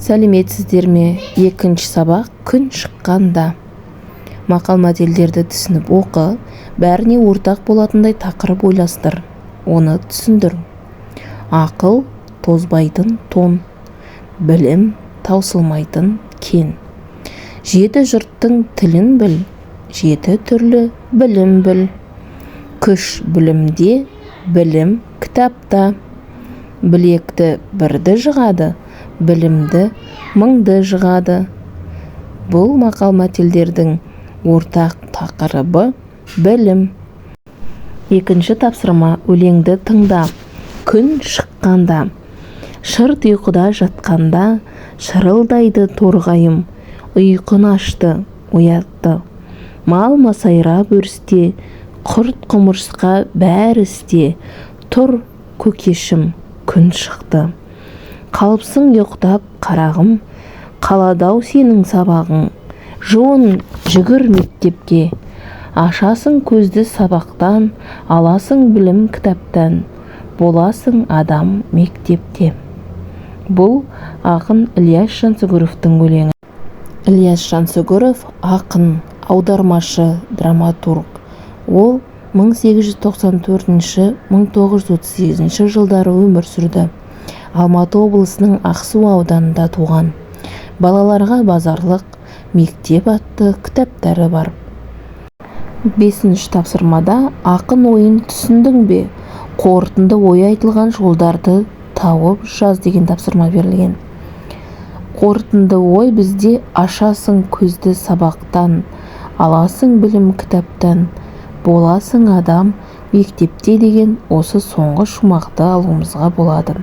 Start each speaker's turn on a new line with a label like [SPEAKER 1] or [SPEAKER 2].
[SPEAKER 1] Сәлеметсіздер ме? Екінші сабақ. Күн шыққанда. Мақал-мәтелдерді түсініп оқы, бәріне ортақ болатындай тақырып ойластыр, оны түсіндір. Ақыл — тозбайтын тон, білім — таусылмайтын кен. Жеті жұрттың тілін біл, жеті түрлі білім біл. Күш білімде, білім кітапта. Білекті бірді жығады, білімді мыңды жығады. Бұл мақал-мәтелдердің ортақ тақырыбы — білім. Екінші тапсырма. Өлеңді тыңда. Күн шыққанда. Шырт ұйқыда жатқанда, шырылдайды торғайым, ұйқыны ашты, оятты. Мал масайрап өрісте, құрт құмырсқа бәрі істе. Тұр, көкешім, күн шықты. Қалыпсың ұйықтап, қарағым, қалады-ау сенің сабағың. Жуын, жүгір мектепке. Ашасың көзді сабақтан, аласың білім кітаптан, боласың адам мектепте. Бұл ақын Ілияс Жансүгіровтің өлеңі. Ілияс Жансүгіров — ақын, аудармашы, драматург. Ол 1894-1938 жылдары өмір сүрді. Алматы облысының Ақсу ауданында туған. «Балаларға базарлық мектеп» атты кітаптары бар. Бесінші тапсырмада ақын ойын түсіндің бе? Қорытынды ой айтылған жолдарды тауып жаз деген тапсырма берілген. Қорытынды ой бізде «Ашасың көзді сабақтан, аласың білім кітаптан, боласың адам мектепте» деген осы соңғы шумақты алуымызға болады.